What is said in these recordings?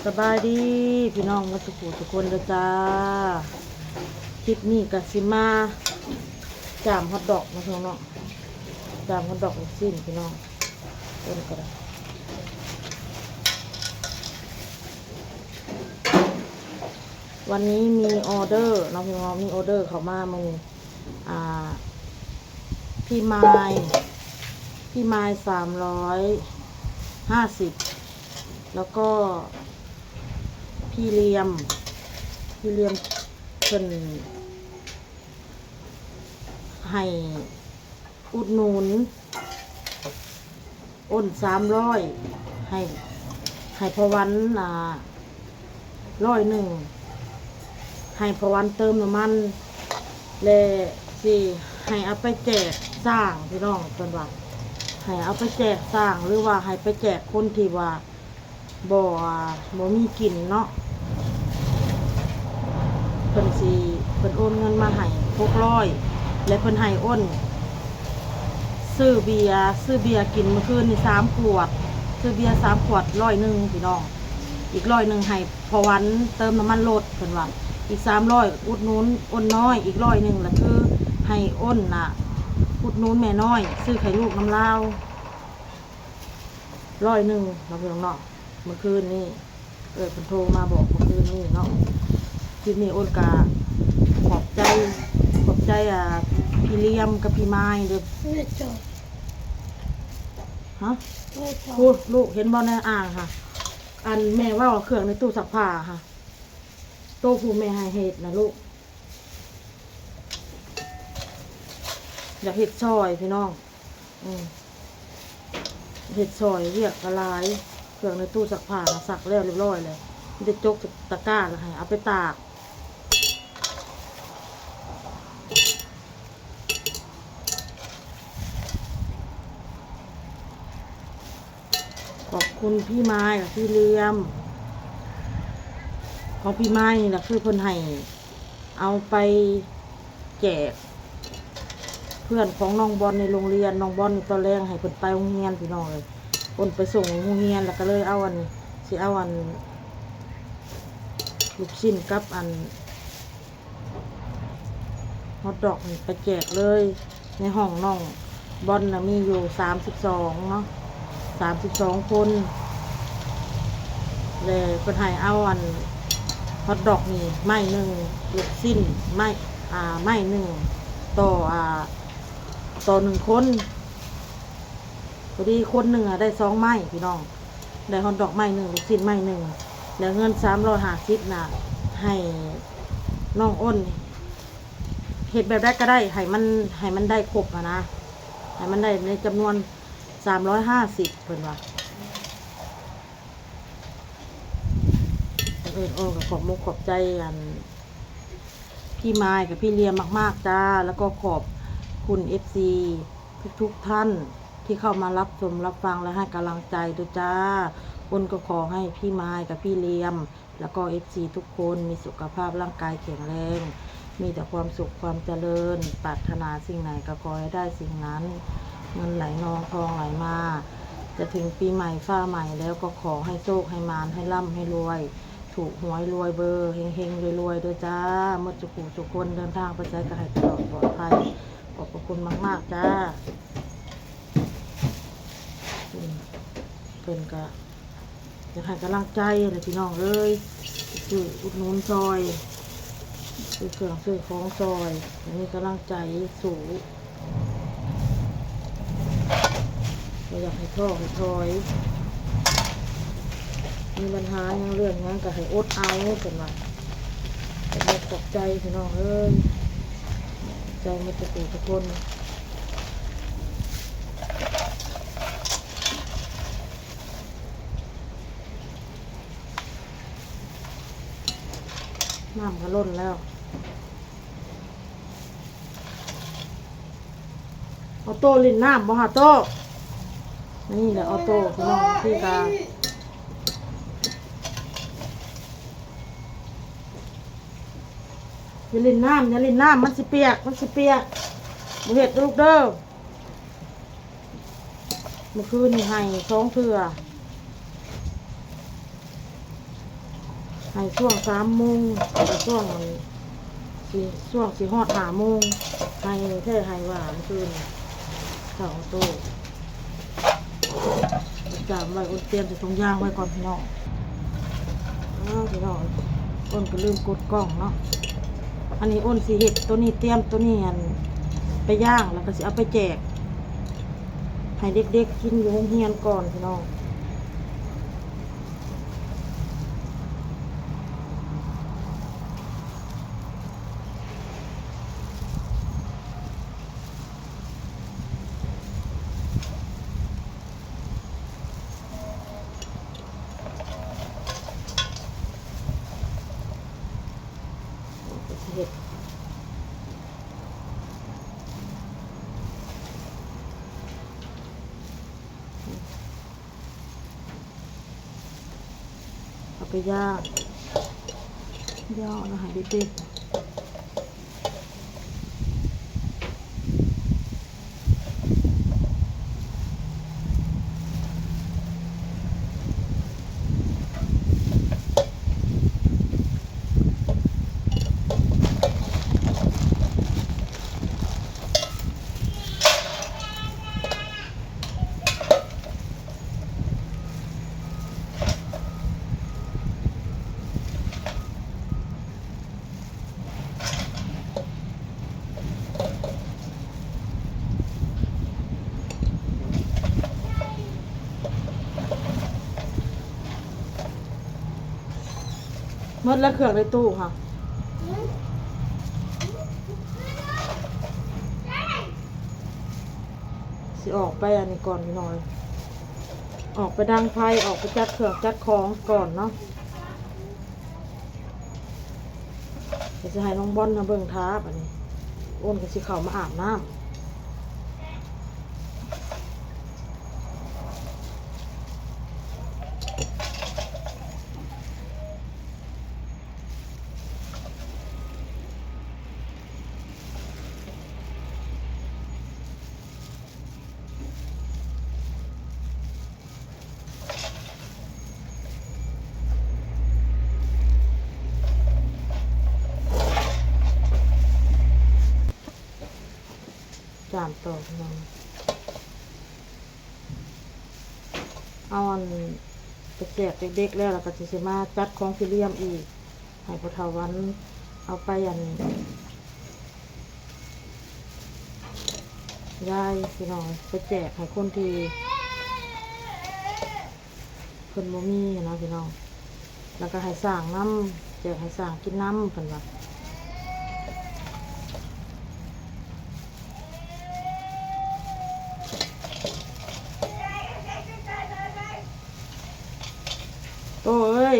ສະບາຍດີພີ່ນ້ອງໝົດທຸກຜູ້ທຸກຄົນເດີຈ້າ. ຄລິບນີ້ກະຊິມາຈາມຮອດດອກເນາະພີ່ນ້ອງເນາະ, ຈາມຮອດດອກລູກຊີ້ນພີ່ນ້ອງ. ເບິ່ງກໍໄດ້ ວັນນີ້ມີອໍເດີເນາະພີ່ນ້ອງ, ມີອໍເດີເຂົ້າມາມື້ນີ້ ອ່າ ພີ່ມາຍ ພີ່ມາຍສາມຮ້ອຍຫ້າສິບ ແລ້ວກໍພີ່ລຽມ ພີ່ລຽມເພິ່ນໃຫ້ອຸດໜູນ ໂອນສາມຮ້ອຍ ໃຫ້ ໃຫ້ພໍ່ວັນ ອ່າ ຮ້ອຍໜຶ່ງ ໃຫ້ພໍ່ວັນເຕີມນ້ຳມັນ ແລະ ຊິໃຫ້ເອົາໄປແຈກຊ້າງພີ່ນ້ອງ. ເພິ່ນວ່າໃຫ້ເອົາໄປແຈກຊ້າງ ຫຼືວ່າໃຫ້ໄປແຈກຄົນທີ່ວ່າບໍ່ ບໍ່ມີກິນເນາະ. ເພິ່ນຊິ ເພິ່ນໂອນເງິນມາໃຫ້ຫົກຮ້ອຍ ແລະ ເພິ່ນໃຫ້ໂອນຊື້ເບຍ ຊື້ເບຍກິນມື້ຄືນນີ້ສາມຂວດ ຊື້ເບຍສາມຂວດ ຮ້ອຍໜຶ່ງພີ່ນ້ອງ. ອີກຮ້ອຍໜຶ່ງໃຫ້ພໍ່ວັນເຕີມນ້ຳມັນລົດ ເພິ່ນວ່າ. ອີກສາມຮ້ອຍອຸດໜູນອ້ນນ້ອຍ, ອີກຮ້ອຍໜຶ່ງລະຄືໃຫ້ໂອນນະ ອຸດໜູນແມ່ນ້ອຍ ຊື້ໄຂ່ລູກນຳລາວ ຮ້ອຍໜຶ່ງເນາະພີ່ນ້ອງເນາະ. ມື້ຄືນນີ້ ເອີ ເພິ່ນໂທມາບອກມື້ຄືນນີ້ເນາະ. ຄລິບນີ້ໂອນກະຂອບໃຈ ຂອບໃຈ ອ່າ ພີ່ລຽມກັບພີ່ມາຍເດີ. ຮະ? ໂອ້ ລູກເຫັນບໍ່ໃນອ່າງຫະ? ອັນແມ່ເວົ້າເຄື່ອງໃນຕູ້ຊັກຜ້າຫະ ໂຕຜູ້ແມ່ໃຫ້ເຮັດນະລູກ. ຢາກເຮັດຊ່ອຍພີ່ນ້ອງ ອືມ ເຮັດຊ່ອຍ ວຽກກະຫຼາຍ. ເຄື່ອງໃນຕູ້ຊັກຜ້ານະ ຊັກແລ້ວຮຽບຮ້ອຍແລ້ວ ມີແຕ່ຈົກຕະກ້າແລ້ວໃຫ້ເອົາໄປຕາກ. ຂອບຄຸນພີ່ມາຍກັບພີ່ລຽມ. ຂອງພີ່ມາຍນີ້ລະຄືເພິ່ນໃຫ້ເອົາໄປແຈກເພື່ອນຂອງນ້ອງບອນໃນໂຮງຮຽນ. ນ້ອງບອນນີ້ຕອນແລງໃຫ້ເພິ່ນໄປໂຮງຮຽນພີ່ນ້ອງເອີຍ, ເພິ່ນໄປສົ່ງໂຮງຮຽນ ແລ້ວກໍເລີຍເອົາອັນ ຊິເອົາອັນລູກຊີ້ນກັບອັນ ຮອດດອກນີ້ໄປແຈກເລີຍ. ໃນຫ້ອງນ້ອງບອນນະມີຢູ່ສາມສິບສອງເນາະ ສາມສິບສອງຄົນ ແລະ ເພິ່ນໃຫ້ເອົາອັນຮອດດອກນີ້ໄມ້ໜຶ່ງ, ລູກຊີ້ນໄມ້ ອ່າ ໄມ້ໜຶ່ງຕໍ່ ອ່າ ຕໍ່ໜຶ່ງຄົນ. ພໍດີຄົນໜຶ່ງອະໄດ້ສອງໄມ້ພີ່ນ້ອງ, ໄດ້ຮອດດອກໄມ້ໜຶ່ງ ລູກຊີ້ນໄມ້ໜຶ່ງ ແລ້ວເງິນສາມຮ້ອຍຫ້າສິບນະ ໃຫ້ນ້ອງອ້ນ ເຮັດແບບໃດກໍໄດ້ ໃຫ້ມັນ ໃຫ້ມັນໄດ້ຄົບຫັ້ນນະ ໃຫ້ມັນໄດ້ໃນຈຳນວນສາມຮ້ອຍຫ້າສິບ ເພິ່ນວ່າ. ເອີ ໂອ້ ກໍຂອບມຸກຂອບໃຈອັນ ພີ່ມາຍກັບພີ່ລຽມມາກໆ ຈ້າ ແລ້ວກໍຂອບຄຸນເອັຟຊີທຸກໆ ທ່ານທີ່ເຂົ້າມາຮັບຊົມຮັບຟັງ ແລະ ໃຫ້ກຳລັງໃຈດ້ວຍຈ້າ. ອ້ນກໍຂໍໃຫ້ພີ່ມາຍກັບພີ່ລຽມ ແລ້ວກໍເອັຟຊີທຸກຄົນມີສຸຂະພາບຮ່າງກາຍແຂງແຮງ, ມີແຕ່ຄວາມສຸກຄວາມຈະເລີນ, ປາດຖະໜາສິ່ງໃດກໍຂໍໃຫ້ໄດ້ສິ່ງນັ້ນ, ເງິນໄຫຼນອງທອງໄຫຼມາ. ຈະເຖິງປີໃໝ່ຟ້າໃໝ່ແລ້ວ ກໍຂໍໃຫ້ໂຊກໃຫ້ໝານ ໃຫ້ລ່ຳໃຫ້ລວຍ ຖືກຫວຍລວຍເບີ ເຮັງໆ ລວຍໆ ເດີຈ້າ ໝົດສູ່ຜູ້ສູ່ຄົນ. ເດີນທາງໄປໃສກໍໃຫ້ຕະຫຼອດປອດໄພ. ຂອບພະຄຸນມາກໆ ຈ້າ. ອືມ ເພິ່ນກະຢາກໃຫ້ກຳລັງໃຈແຫຼະພີ່ນ້ອງເອີຍ, ຊື້ອຸດໜູນຊ່ອຍ ຊື້ເຄື່ອງຊື້ຂອງຊ່ອຍ ໃຫ້ມີກຳລັງໃຈສູ້. ບໍ່ຢາກໃຫ້ທໍ້ໃຫ້ຖອຍ, ມີບັນຫາຫຍັງເລື່ອງຫຍັງກໍໃຫ້ອົດເອົາ ເພິ່ນວ່າ. ຂອບອົກຂອບໃຈພີ່ນ້ອງເອີຍ, ຂອບໃຈໝົດທຸກຜູ້ທຸກຄົນ. ນ້ຳກໍລົ້ນແລ້ວ. ອອໂຕ້ຫຼິ້ນນ້ຳບໍ່ຫາໂຕ້? ນີ້ແຫຼະອອໂຕ້ພີ່ນ້ອງ, ທີ່ກະ ຢ່າຫຼິ້ນນ້ຳ ຢ່າຫຼິ້ນນ້ຳ ມັນຊິປຽກ ມັນຊິປຽກ, ບໍ່ເຮັດລູກເດີ. ມື້ຄືນນີ້ໄຫ້ສອງເທື່ອ, ໄຮ່ຊ່ວງສາມໂມງ ຊ່ວງອັນ ຊິ ຊ່ວງຊິຮອດຫ້າໂມງ ໄຮ່ແທ້ໄຮ່ວ່າ ມື້ຄືນ ເຊົາໂຕ ຈາມໄວ້ ໂອ້ນຕຽມໃສ່ຖົງຢາງໄວ້ກ່ອນພີ່ນ້ອງ. ອ້າວ ພີ່ນ້ອງ ໂອ້ນກໍລືມກົດກ້ອງເນາະ. ອັນນີ້ໂອ້ນຊິເຮັດໂຕນີ້ ຕຽມໂຕນີ້ ອັນ ໄປຍ່າງ ແລ້ວກໍຊິເອົາໄປແຈກໃຫ້ເດັກໆກິນຢູ່ໂຮງຮຽນກ່ອນພີ່ນ້ອງ. ເຮັດ ເອົາໄປຍ່າງ ຍ່າງແລ້ວໃຫ້ເດັກໆ ໝົດແລ້ວເຄື່ອງໃນຕູ້ຫະ ຊິອອກໄປອັນນີ້ກ່ອນພີ່ນ້ອງ ອອກໄປດັງໄຟ ອອກໄປຈັດເຄື່ອງຈັດຂອງກ່ອນເນາະ. ກໍຊິໃຫ້ນ້ອງບອນນະເບິ່ງຖ້າ ບາດນີ້ໂອ້ນກໍຊິເຂົ້າມາອາບນ້ຳ. ຈາມຕໍ່ພີ່ນ້ອງ ເອົາອັນໄປແຈກເດັກໆແລ້ວ ແລ້ວກໍຊິ ຊິມາຈັດຂອງສີ່ຫຼ່ຽມອີກ ໃຫ້ພໍ່ເຖົ້າວັນເອົາໄປອັນ ຢາຍພີ່ນ້ອງ ໄປແຈກໃຫ້ຄົນທີ່ເພິ່ນບໍ່ມີຫັ້ນນະພີ່ນ້ອງ ແລ້ວກໍໃຫ້ຊ້າງນຳ ແຈກໃຫ້ຊ້າງກິນນຳ ເພິ່ນວ່າ. ໂຕເອີຍ.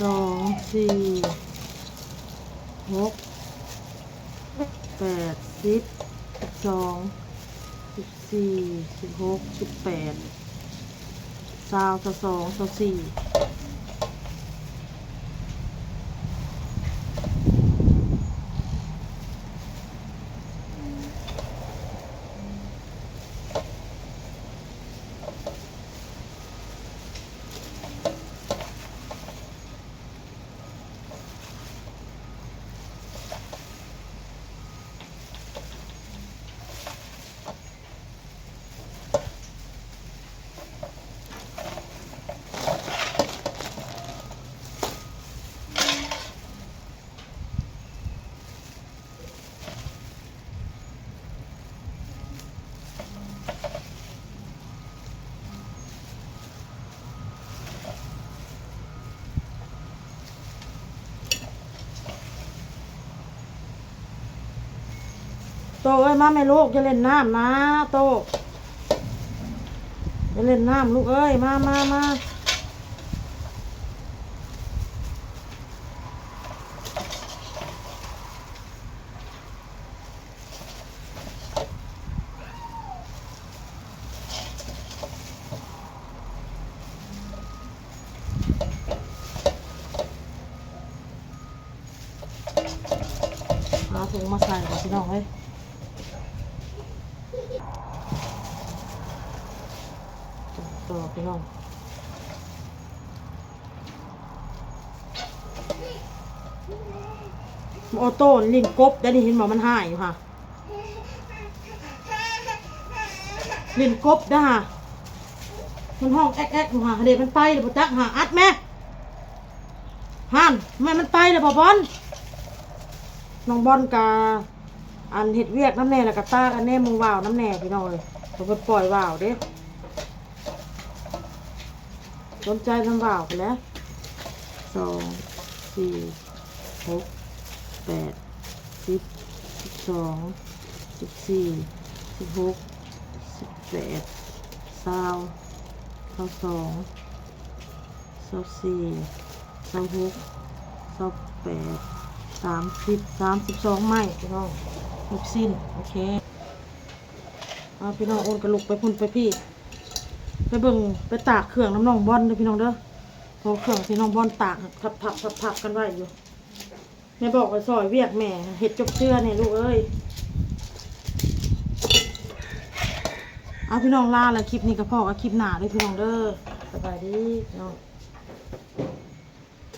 ສອງ ສີ່ ຫົກ ແປດ ສິບ ສິບສອງ ສິບ ສີ່ ສິບຫົກ ສິບແປດ ຊາວ ຊາວສອງ ຊາວສີ່. ສ ໂຕເອີຍ ມາແມ່ລູກ ຢ່າຫຼິ້ນນ້ຳນະ ໂຕ ຢ່າຫຼິ້ນນ້ຳລູກເອີຍ ມາ ມາ ມາ. ຫາຖົງມາໃສ່ກ່ອນ ພີ່ນ້ອງເອີຍ. ຕໍ່ ພີ່ນ້ອງ. ໂອໂຕ້ຫຼິ້ນກົບໄດ໋ນີ້ ເຫັນບໍ່ ມັນຮ້າຍຢູ່ຫະ ຫຼິ້ນກົບເດ້ຫະ ມັນຮ້ອງແອກໆຢູ່ຫະ ເດ ມັນໄປແລ້ວບໍ່ຈັກຫະ ອັດແມະ ຫັ້ນ ແມ່ນມັນໄປແລ້ວບໍ່ບອນ ນ້ອງບອນກະ ອັນເຮັດວຽກນຳແດ່ ແລ້ວກະຕາກັນແດ່ ເບິ່ງຫວ່າວນຳແດ່ ພີ່ນ້ອງເອີຍ ເພິ່ນປ່ອຍຫວ່າວເດ້. ສົນໃຈນຳຫວ່າວພຸ້ນແຫຼະ ສອງ ສີ່ ຫົກ ແປດ ສິບ ສິບສອງ ສິບສີ່ ສິບຫົກ ສິບແປດ ຊາວ ຊາວສອງ ຊາວສີ່ ຊາວຫົກ ຊາວແປດ ສາມສິບ ສາມສິບສອງໄມ້ ພີ່ນ້ອງ ລູກຊິ້ນ ໂອເຄ. ອ່າ ພີ່ນ້ອງ ໂອນກະລຸກໄປພຸ້ນໄປພີ້ ໄປເບິ່ງ ໄປຕາກເຄື່ອງນຳນ້ອງບອນເດີ ພີ່ນ້ອງເດີ ເພາະເຄື່ອງທີ່ນ້ອງບອນຕາກທັບໆໆໆກັນໄວ້ຢູ່ ແມ່ບອກວ່າຊ່ອຍວຽກແມ່ເຮັດຈົບເຈື່ອແດ່ລູກເອີຍ. ເອົາ ພີ່ນ້ອງ ລາແລ້ວ ຄລິບນີ້ກະພໍ້ກັນຄລິບໜ້າເດີ ພີ່ນ້ອງເດີ ສະບາຍດີ ພີ່ນ້ອງ.